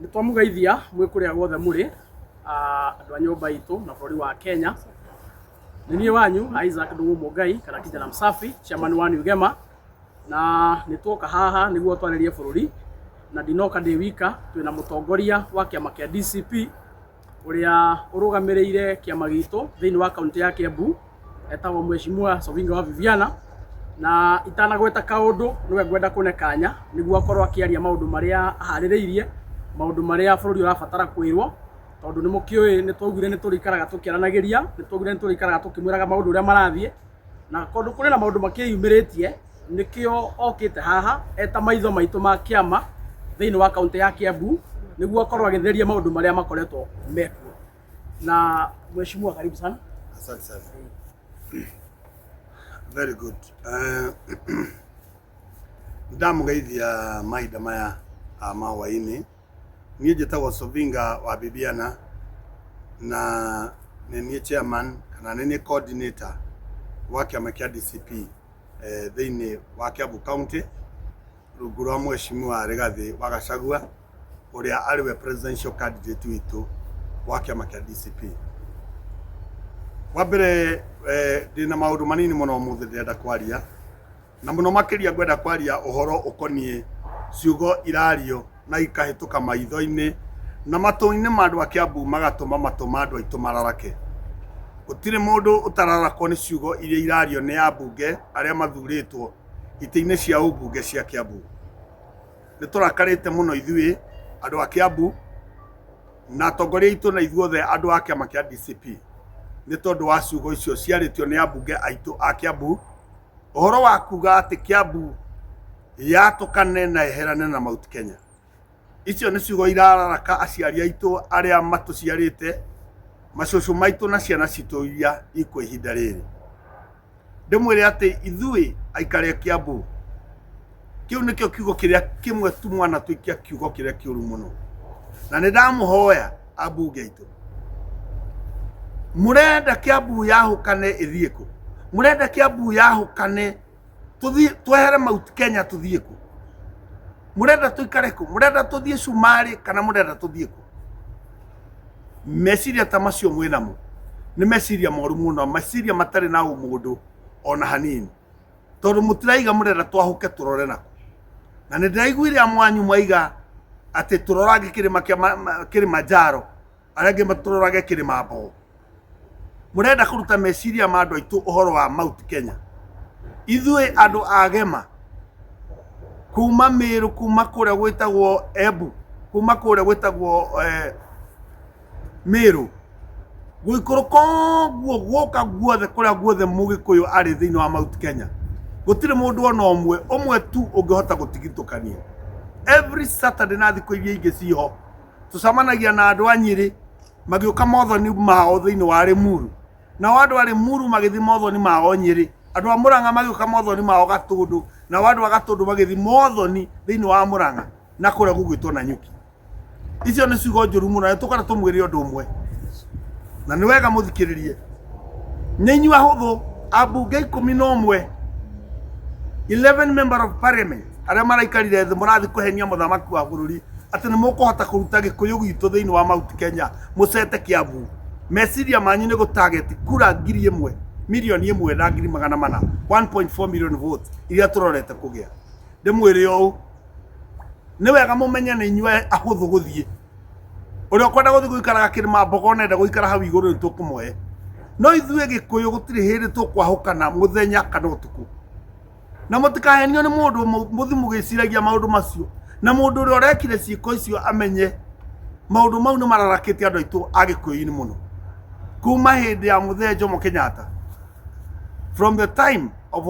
Nĩ twamũgeithia mwĩ kũrĩa guothe mũrĩ, andũ a nyũmba itũ na bũrũri wa Kenya. Nĩ niĩ wanyu Isaac Ndung'u Mũngai kana Kijana Msafi, chairman wa New Gema, na nĩ tuoka haha nĩguo twarĩrie bũrũri, na ndinoka ndĩ wika, twĩna mũtongoria wa kĩama kĩa DCP ũrĩa ũrũgamĩrĩire kĩama gitũ thĩinĩ wa kaunti ya Kiambu, etagwo Mheshimiwa Sovinga wa Viviana. Na itanagweta kaũndũ nĩwe ngwenda kũne kanya nĩguo akorwo akĩaria maũndũ marĩa aharĩrĩirie, maũndũ marĩa bũrũri ũrabatara kwĩrwo, tondũ nĩ mũkĩũĩ nĩ twaugire nĩ tũrĩikaraga tũkĩaranagĩria, nĩ twaugire nĩ tũrĩikaraga tũkĩmwĩraga maũndũ ũrĩa marathiĩ, na kũndũ kũrĩ na maũndũ makĩyumĩrĩtie, nĩkĩo okĩte haha eta maitho maitũ ma kĩama thĩinĩ wa kaunti ya Kiambu nĩguo akorwo agĩtheria maũndũ marĩa makoretwo mekuo. Na mheshimiwa, karibu sana. Asante sana. Very good. Ndamũgeithia mahinda maya ma hwaĩ-inĩ. Niĩ njĩtagwo Sovinga wa Bibiana na nĩ niĩ chairman kana nĩ niĩ coordinator wa kĩama kĩa DCP thĩinĩ wa Kiambu County rungu rwa Mheshimiwa Rigathĩ wa Gachagua ũrĩa arĩ we presidential candidate witũ wa kĩama kĩa DCP. Wa mbere ndĩna maũndũ manini mũno ũmũthĩ ndĩrenda kwaria, na mũno makĩria ngwenda kwaria ũhoro ũkoniĩ ciugo irario na ikahĩtũka maitho-inĩ na matũ-inĩ ma andũ a Kiambu magatũma matũ ma andũ aitũ mararake. Gũtirĩ mũndũ ũtararakwo nĩ ciugo iria irario nĩ ambunge arĩa mathurĩtwo itĩ-inĩ cia ũmbunge cia Kiambu. Nĩ tũrakarĩte mũno ithuĩ andũ a Kiambu na atongoria aitũ na ithuothe andũ a kĩama kĩa DCP nĩ tondũ wa ciugo icio ciarĩtio nĩ ambunge aitũ a Kiambu, ũhoro wa kuga atĩ Kiambu yatũkane na yeherane na Mount Kenya. Icio nĩ ciugo irararaka aciari aitũ arĩa matũciarĩte, macũcũ maitũ na ciana citũ iria ikuo ihinda rĩrĩ. Ndĩmwĩre atĩ ithuĩ aikari a Kiambu, kĩu nĩkĩo kiugo kĩrĩa kĩmwe tu mwanatũikia kiugo kĩrĩa kĩũru mũno. Na nĩ ndamũhoya ambunge aitũ, mũrenda Kiambu yahũkane ĩthiĩ kũ? Mũrenda Kiambu yahũkane tũthiĩ twehere Mount Kenya tũthiĩ kũ? Mũrenda tũikare kũ? Mũrenda tũthiĩ Cumarĩ kana mũrenda tũthiĩ kũ? Meciria ta macio mwĩnamo nĩ meciria moru mũno, meciria matarĩ na ũmũndũ ona hanini, tondũ mũtiraiga mũrenda twahũke tũrore nakũ. Na nĩ ndĩraiguire amwe anyu mwaiga atĩ tũrorange kĩrĩma kĩa Kilimanjaro, arĩa angĩ matũrorage kĩrĩma Mbogo. Mũrenda kũruta meciria ma andũ aitũ ũhoro wa Mount Kenya. Ithuĩ andũ a Gema kuma Meru, kuma kũrĩa gwĩtagwo Embu, kuma kũrĩa gwĩtagwo Meru, gũikũrũka ũguo gũka guothe kũrĩa guothe mũgĩkũyũ arĩ thĩinĩ wa Mount Kenya, gũtirĩ mũndũ ona ũmwe ũmwe tu ũngĩhota gũtigithũkania. Every Saturday na thikũ iria ingĩ ciho tũcemanagia na andũ a Nyĩrĩ magĩũka mothoni mao thĩinĩ wa Limuru, nao andũ a Limuru magĩthiĩ mothoni mao Nyĩrĩ, andũ a Mũrang'a magĩũka mothoni mao Gatũndũ, nao andũ a Gatũndũ magĩthiĩ mothoni thĩinĩ wa Mũrang'a na kũrĩa gũgwĩtwo Nanyuki. Icio nĩ ciugo njũru mũno na tũkwenda tũmwĩre ũndũ ũmwe na nĩ wega mũthikĩrĩrie. Nĩ inyuĩ ahũthũ ambunge 11, 11 member of parliament arĩa maraikarire thĩ mũrathiĩ kũhenia mũthamaki wa bũrũri atĩ nĩ mũkũhota kũruta gĩkũyũ gitũ thĩinĩ wa Mount Kenya mũcete Kiambu. Meciria manyu nĩ gũtarget kura 1000, 1,400,000, 1.4 million votes iria tũrorete kũgĩa. Ndĩmwĩre ũũ, nĩ wega mũmenye nĩ inyuĩ ahũthũ gũthiĩ. Ũrĩa ũkwenda gũthiĩ gũikaraga kĩrĩma mbogo nenda gũikara hau igũrũ nĩ tũkũmũhe. No ithuĩ gĩkũyũ gũtirĩ hĩndĩ tũkwahũkana mũthenya kana ũtukũ. Na mũtikahenio nĩ mũndũ mũthi mũgĩciragia maũndũ macio. Na mũndũ ũrĩa ũrekire ciĩko icio amenye maũndũ mau nĩ mararakĩte andũ aitũ a gĩkũyũ-inĩ mũno. Kuma hĩndĩ ya Mũthee Jomo Kenyatta, from the time of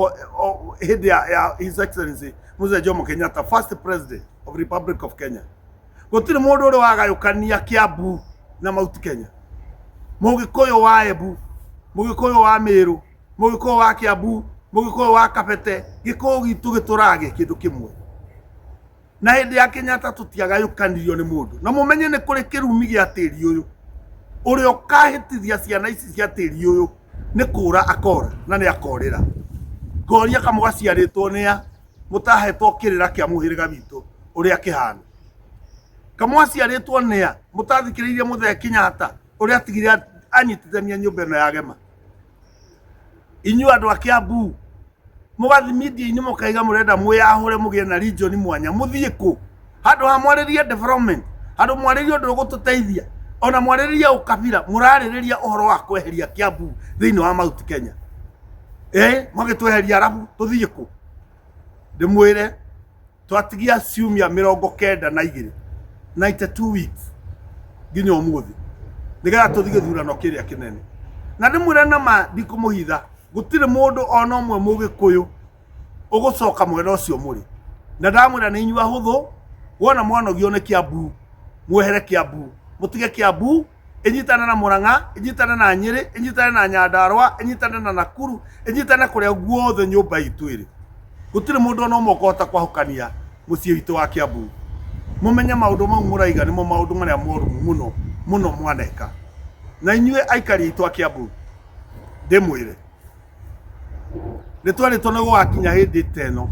hĩndĩ ya His Excellency Mzee Jomo Kenyatta, first president of Republic of Kenya, gũtirĩ mũndũ ũrĩ wagayũkania Kiambu na Mount Kenya. Mũgĩkũyũ wa Embu, Mũgĩkũyũ wa Meru, Mũgĩkũyũ wa Kiambu, Mũgĩkũyũ wa Kabete, gĩkũyũ gitũ gĩtũraga gĩ kĩndũ kĩmwe. Na hĩndĩ ya Kenyatta tũtiagayũkanirio nĩ mũndũ. Na mũmenye nĩ kũrĩ kĩrumi gĩa tĩri ũyũ, ũrĩa ũkahĩtithia ciana ici cia tĩri ũyũ nĩ kũra akora na nĩ akorĩra. Ngoria kamũgaciarĩtwo nĩ a mũtahetwo kĩrĩra kĩa mũhĩrĩga witũ ũrĩa kĩhana. Kamwaciarĩtwo nĩa mũtathikĩrĩirie Mũthee Kenyatta ũrĩa atigire anyitithania nyũmba ĩno ya Gema. Inyuĩ andũ a Kiambu mũgathiĩ media-inĩ mũkaiga mũrenda mwĩyahũre mũgĩe na region mwanya, mũthiĩ kũ? Handũ ha mwarĩrie development, handũ mwarĩrie ũndũ ũgũtũteithia, ona mwarĩrĩrie ũkabira, mũrarĩrĩria ũhoro wa kweheria Kiambu thĩinĩ wa Mount Kenya. Magĩtweheria arabu tũthiĩ kũ? Ndĩmwĩre twatigia ciumia 92, 92 weeks nginya ũmũthĩ nĩgetha tũthiĩ gĩthurano kĩrĩa kĩnene. Na ndĩmwĩre na ma ndikũmũhitha, gũtirĩ mũndũ ona ũmwe mũgĩkũyũ ũgũcoka mwena ũcio mũrĩ. Na ndamwĩra nĩ inyuĩ ahũthũ, wona mwanogio nĩ Kiambu, mwehere Kiambu, mũtige Kiambu, ĩnyitane na Murang'a, ĩnyitane na Nyĩrĩ, ĩnyitane na Nyandarua, ĩnyitane na Nakuru, ĩnyitane kũrĩa guothe nyũmba itũ ĩrĩ. Gũtirĩ mũndũ ona ũmwe ũkũhota kwahũkania mũciĩ witũ wa Kiambu. Mũmenye maũndũ mau mũraiga nĩmo maũndũ marĩa moru mũno mũno mwaneka. Na inyuĩ aikari aitũ a Kiambu, ndĩmwĩre nĩ twerĩtwo nĩ gũgakinya hĩndĩ ta ĩno,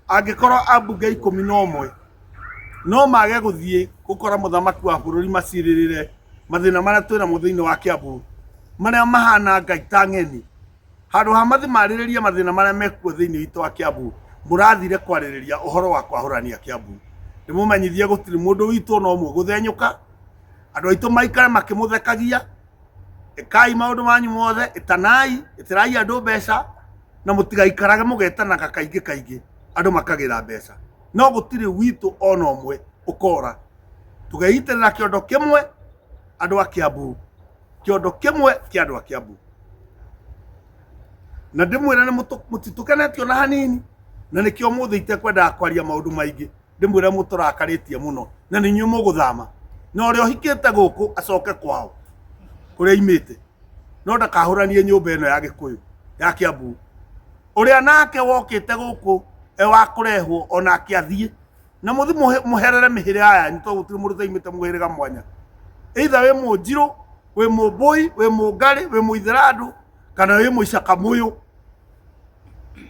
angĩkorwo ambunge 11 no mage gũthiĩ gũkora mũthamaki wa bũrũri macirĩrĩre mathĩna marĩa twĩ namo thĩinĩ wa Kiambu, marĩa mahana Ngai ta ng'eni. Handũ ha mathi marĩrĩrie mathĩna marĩa mekuo thĩinĩ witũ wa Kiambu, mũrathire kwarĩrĩria ũhoro wa kwahũrania Kiambu. Ndĩmũmenyithie gũtirĩ mũndũ witũ ona ũmwe gũthenyũka, andũ aitũ maikare makĩmũthekagia, ĩkai maũndũ manyu mothe, ĩtanai, ĩtĩrai andũ mbeca, na mũtigaikarage mũgetanaga kaingĩ kaingĩ andũ makagĩra mbeca. No gũtirĩ witũ ona ũmwe ũkora. Tũgeitĩrĩra kĩondo kĩmwe andũ a Kiambu, kĩondo kĩmwe kĩa andũ a Kiambu. Na ndĩmwĩre nĩ mũtitũkenetio na hanini, na nĩkĩo ũmũthĩ itekwendaga kwaria maũndũ maingĩ. Ndĩmwĩre mũtũrakarĩtie mũno, na nĩ inyuĩ mũgũthama. Na ũrĩa ũhikĩte gũkũ acoke kwao kũrĩa aimĩte, no ndakahũranie nyũmba ĩno ya Gĩkũyũ ya Kiambu. Ũrĩa nake wokĩte gũkũ e wa kũrehwo onake athiĩ, na mũthi mũherere mĩhĩrĩga yanyu, tondũ gũtirĩ mũndũ ũtaimĩte mũhĩrĩga mwanya. Either wĩ mũnjirũ, wĩ mũmbũi, wĩ mũngarĩ, wĩ mũithĩrandũ, kana wĩ mũicakamũyũ,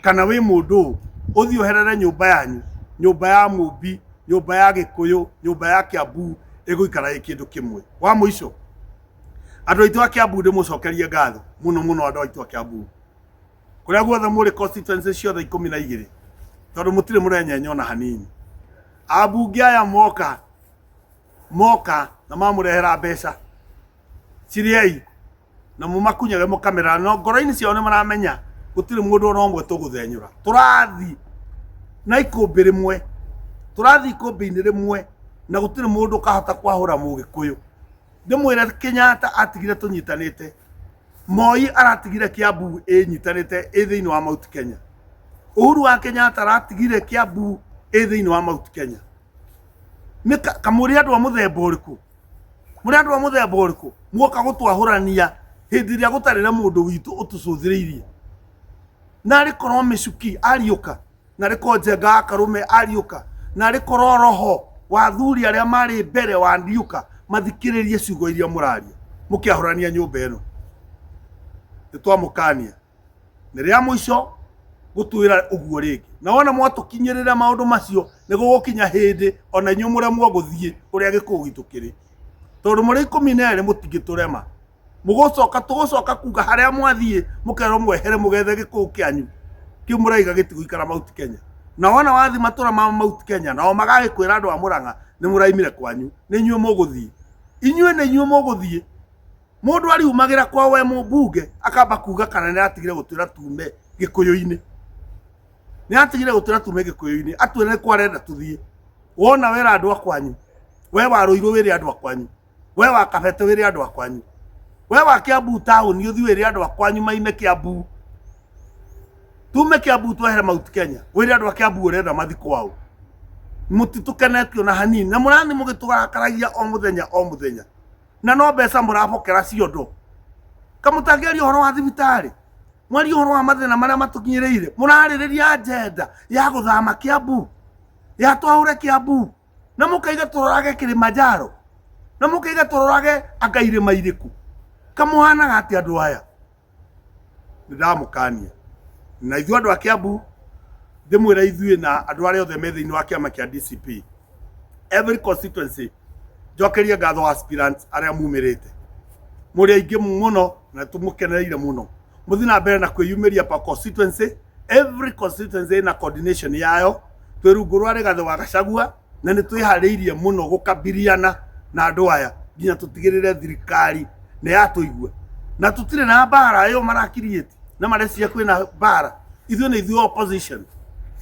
kana wĩ mũndũ ũũ, ũthiĩ ũherere nyũmba yanyu, nyũmba ya mũmbi, nyũmba ya Gĩkũyũ, nyũmba ya Kiambu, ĩgũikara ĩ kĩndũ kĩmwe. Wa mũico, andũ aitũ a Kiambu ndĩmũcokerie ngatho mũno mũno, andũ aitũ a Kiambu kũrĩa guothe mũrĩ constituency ciothe 12, tondũ mũtirĩ mũrenyenya ona hanini. Ambunge aya moka moka na mamũrehera mbeca, cirĩei na mũmakunyage mũkamera, no ngoro-inĩ ciao nĩ maramenya gũtirĩ mũndũ ona ũmwe tũgũthenyũra. Tũrathiĩ na ikũmbĩ rĩmwe, tũrathiĩ ikũmbĩ-inĩ rĩmwe, na gũtirĩ mũndũ ũkahota kwahũra mũgĩkũyũ. Ndĩmwĩre Kenyatta atigire tũnyitanĩte, Moi aratigire Kiambu ĩnyitanĩte ĩ thĩinĩ wa Mount Kenya, Uhuru wa Kenyatta aratigire Kiambu ĩ thĩinĩ wa Mount Kenya. Nĩ kamũrĩ andũ a mũthemba ũrĩkũ? Mũrĩ andũ a mũthemba ũrĩkũ muoka gũtwahũrania hĩndĩ ĩrĩa gũtarĩ na mũndũ witũ ũtũcũthĩrĩirie? Narĩ korwo Mĩcuki ariũka, narĩ korwo Njenga wa Karũme ariũka, narĩ korwo roho wa athuri arĩa marĩ mbere wa ndiũka mathikĩrĩrie ciugo iria mũraria mũkĩahũrania nyũmba ĩno. Nĩ twamũkania nĩ rĩa mũico gũtwĩra ũguo rĩngĩ, na wona mwatũkinyĩrĩra maũndũ macio nĩ gũgũkinya hĩndĩ ona inyuĩ mũremwo gũthiĩ ũrĩa gĩkũyũ gitũ kĩrĩ, tondũ mũrĩ 12 mũtingĩtũrema. Mũgũcoka tũgũcoka kuga harĩa mwathiĩ mũkerwo mwehere mũgethe gĩkũyũ kĩanyu kĩu mũraiga gĩtigũikara Mount Kenya. Na wona wathiĩ matũra ma Mount Kenya nao magagĩkwĩra andũ a Murang'a nĩ mũraimire kwanyu, nĩ inyuĩ mũgũthiĩ, inyuĩ nĩ inyuĩ mũgũthiĩ. Mũndũ ariumagĩra kwao we mũmbunge akamba kuga kana nĩ atigire gũtwĩra tume gĩkũyũ-inĩ, nĩ atigire gũtwĩra tume gĩkũyũ-inĩ, atwĩre nĩ kwa arenda tũthiĩ. Wona wera andũ a kwanyu, we wa Ruiru wĩre andũ a kwanyu, we wa Kabete wĩre andũ a kwanyu, we wa Kiambu taũni ũthiĩ wĩre andũ a kwanyu maime Kiambu, tume Kiambu twehere Mount Kenya, wĩre andũ a Kiambu ũrenda mathi kwao. Mũtitũkenetio na hanini, na mũrathiĩ mũgĩtũrakaragia o mũthenya o mũthenya, na no mbeca mũrabokera ciondo. Kamũtangĩaria ũhoro wa thibitarĩ, mwarie ũhoro wa mathĩna marĩa matũkinyĩrĩire, mũrarĩrĩria agenda ya gũthama Kiambu, ya twahure Kiambu, na mũkaiga tũrorage Kilimanjaro, na mũkaiga tũrorage anga irĩma irĩkũ. Kamũhanaga atĩa andũ aya? Nĩ ndamũkania na ithuĩ andũ a Kiambu, ndĩmwĩre ithuĩ na andũ arĩa othe me thĩinĩ wa kĩama kĩa DCP, Every constituency njokerie ngatho aspirants arĩa mumĩrĩte, mũrĩ aingĩ mũno na tũmũkenereire mũno. Mũthiĩ na mbere na kwĩyumĩria per constituency. Every constituency ĩna coordination yayo. Twĩ rungu rwa Rigathĩ wa Gachagua na nĩ twĩharĩirie mũno gũkabiriana na andũ aya nginya tũtigĩrĩre thirikari nĩ yatũigua, na tũtirĩ na mbara ĩyo marakiriĩti na mareciria kwĩna mbara. Ithuĩ nĩ ithuĩ opposition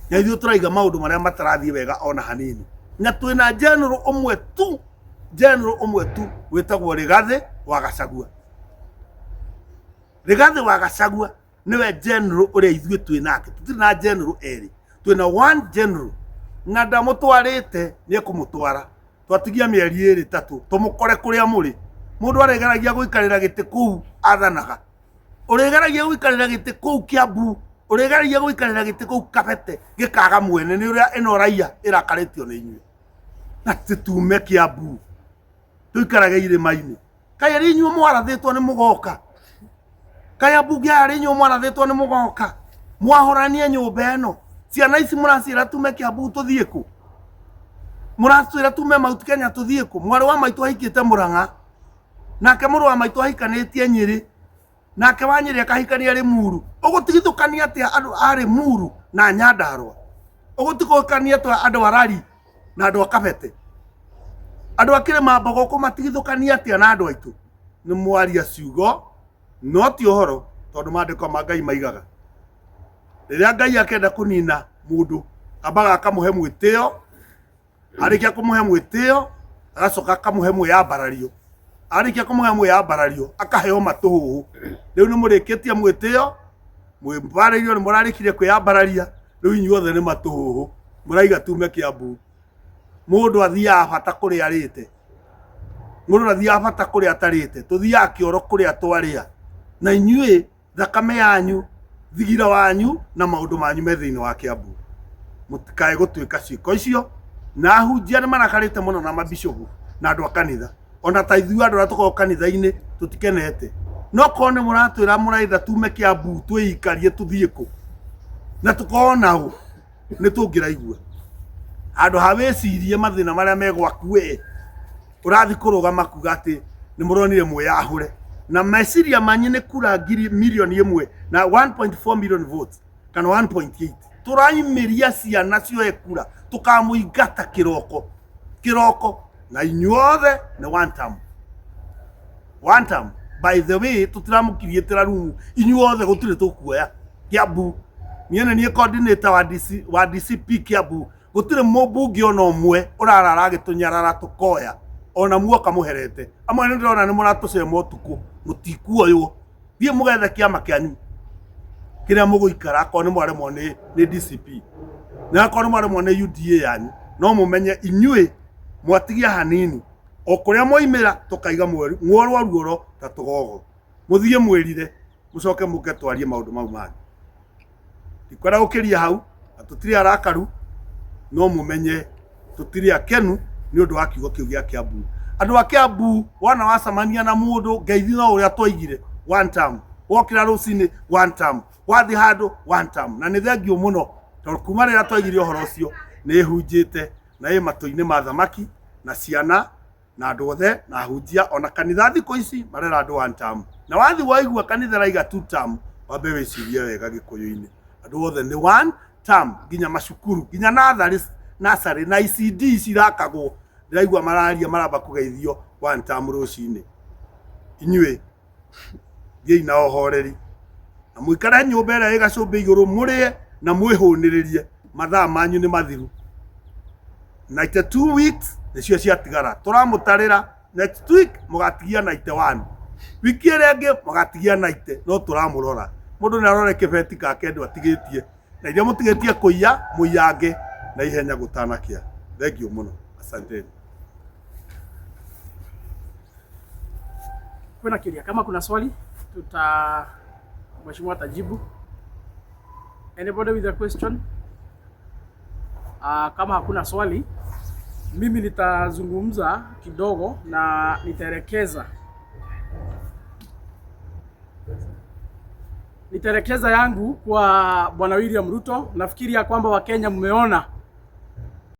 na ithuĩ tũraiga maũndũ marĩa matarathiĩ wega ona hanini, na twĩna general ũmwe tu, general ũmwe tu wĩtagwo Rigathĩ wa Gachagua. Rigathĩ wa Gachagua nĩwe general ũrĩa ithuĩ twĩ nake. Tũtirĩ na general erĩ, twĩna one general, na ndamũtwarĩte, nĩ ekũmũtwara. Twatigia mĩeri ĩrĩ tatũ tũmũkore kũrĩa mũrĩ. Mũndũ arĩgeragia gũikarĩra gĩtĩ kũu athanaga, ũrĩgeragia gũikarĩra gĩtĩ kũu Kiambu, ũrĩgeragia gũikarĩra gĩtĩ kũu Kabete, gĩkaga mwene nĩ ũrĩa ĩno raia ĩrakarĩtio nĩ inyuĩ. Na tũtume Kiambu tũikarage irĩma-inĩ. Kaĩ arĩ inyuĩ mwarathĩtwo nĩ mũgoka? Kaĩ ambunge aya arĩ inyuĩ mwarathĩtwo nĩ mũgoka mwahũranie nyũmba ĩno? Ciana ici mũraciĩra tume Kiambu tũthiĩ kũ? Mũratwĩra tume Mount Kenya tũthiĩ kũ? Mwarĩ wa maitũ ahikĩte Mũrang'a, nake mũrũ wa maitũ ahikanĩtie Nyĩrĩ, nake wa Nyĩrĩ akahikania Rĩmuru. Ũgũtigithũkania atĩa andũ a Rĩmuru na Nyandarũa? Ũgũtigithũkania atĩa andũ a Rari na andũ a Kabete? Andũ a Kĩrĩma Mbogo ũkũmatigithũkania atĩa na andũ aitũ? Nĩ mwaria ciugo no ti ũhoro, tondũ maandĩko ma Ngai maigaga rĩrĩa Ngai akenda kũnina mũndũ ambaga akamũhe mwĩtĩo, arĩkia kũmũhe mwĩtĩo agacoka akamũhe mwĩyambarario, arĩkia kũmũhe mwĩyambarario akaheo matũhũhũ. Rĩu nĩ mũrĩkĩtie mwĩtĩo, mwĩmbarĩirio, nĩ mũrarĩkirie kwĩyambararia, rĩu inyuothe nĩ matũhũhũ mũraiga tume Kiambu. Mũndũ athiaga bata kũrĩa arĩte, mũndũ athiaga bata kũrĩa atarĩte, tũthiaga kĩoro kũrĩa twarĩa, na inyuĩ thakame yanyu, thigira wanyu na maũndũ manyu me thĩinĩ wa Kiambu. Mũtikae gũtuĩka ciĩko icio. Na ahunjia nĩ marakarĩte mũno na mabishopu na andũ a kanitha, ona ta ithuĩ andũ arĩa tũkoragwo kanitha-inĩ tũtikenete. No korwo nĩ mũratwĩra mũraitha tume Kiambu twĩikarie tũthiĩ kũ na tũkorwo nao, nĩ tũngĩraigua handũ ha wĩcirie mathĩna marĩa me gwaku. We ũrathiĩ kũrũgama kuga atĩ nĩ mũronire mwĩyahũre, na meciria manyu nĩ kura ngiri milioni ĩmwe na 1.4 million votes kana 1.8. Tũraimĩria ciana cioe kura, tũkamũingata kĩroko kĩroko, na inyuothe nĩ one term, one term. By the way, tũtiramũkiriĩtĩra rumu inyuothe, gũtirĩ tũkuoya Kiambu. Niĩ nĩ niĩ coordinator wa DC, wa DCP Kiambu. Gũtirĩ mũmbunge ona ũmwe ũrarara agĩtũnyarara tũkoya, ona muoka mũherete. Amwe nĩ ndĩrona nĩ mũratũcema ũtukũ, mũtikuoywo. Thiĩ mũgethe kĩama kĩanyu kĩrĩa mũgũikara, akorwo nĩ mwaremwo nĩ DCP na akorwo nĩ mwaremwo nĩ UDA yanyu, no mũmenye inyuĩ mwatigia hanini o kũrĩa mwaimĩra tũkaiga mworwa ruoro ta tũgogo. Mũthiĩ mwĩrire, mũcoke mũke twarie maũndũ mau mangĩ. Ndikwenda gũkĩria hau, na tũtirĩ arakaru, no mũmenye tũtirĩ akenu nĩ ũndũ wa kiugo kĩu gĩa Kiambu. Andũ a Kiambu, wona wacemania na mũndũ ngeithi no ũrĩa twaigire one term, wokĩra rũcinĩ one term, wathiĩ handũ one term. Na nĩ thengiũ mũno, tondũ kuma rĩrĩa twaigire ũhoro ũcio nĩ ĩhunjĩte na ĩ matũ-inĩ ma thamaki na ciana na andũ othe na ahunjia, ona kanitha thikũ ici marera andũ one term. Na wathi waigua kanitha raiga two term, wambe wĩcirie wega. Gĩkũyũ-inĩ andũ othe nĩ one term, nginya macukuru, nginya natharĩ, nursery na ECD cirakagwo, ndĩraigua mararia maramba kũgeithio one term rũcinĩ. Inyuĩ thiĩi na ũhoreri na mũikare nyũmba ĩrĩa ĩ gacũmbĩ igũrũ, mũrĩe na mwĩhũnĩrĩrie. Mathaa manyu nĩ mathiru, 92 weeks nĩcio ciatigara. Tũramũtarĩra, next week mũgatigia 91, wiki ĩrĩa ĩngĩ mũgatigia 90. No tũramũrora, mũndũ nĩ arore kĩbeti gake ndũ atigĩtie, na iria mũtigĩtie kũiya mũiyange na ihenya gũtanakĩa. Thengiũ mũno, asanteni. Kwĩna kĩũria? Kama kuna swali, tuta mheshimiwa atajibu. Anybody with a question? Kama hakuna swali, mimi nitazungumza kidogo na nitaelekeza yangu kwa Bwana William Ruto. Nafikiri ya kwamba Wakenya mmeona